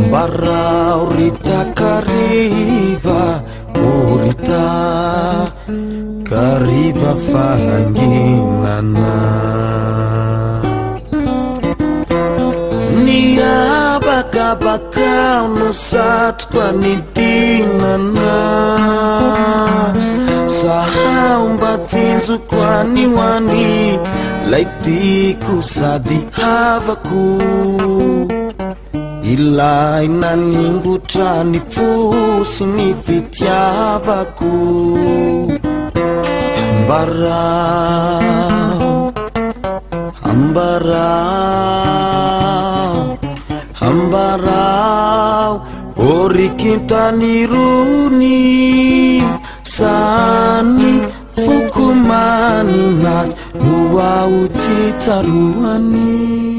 Ambarao ry takariva, ô ry takariva fahanginana. Ny habakabakao no satriko anidinana. Zahao mba tsinjoko anio any, lay tiako sady havako. Ilay naningotra ny fo sy ny fitiavako. Ambarao, ambarao, ambarao, ô ry kintan'irony, sany foko manina azy no aho tsy tsaroany.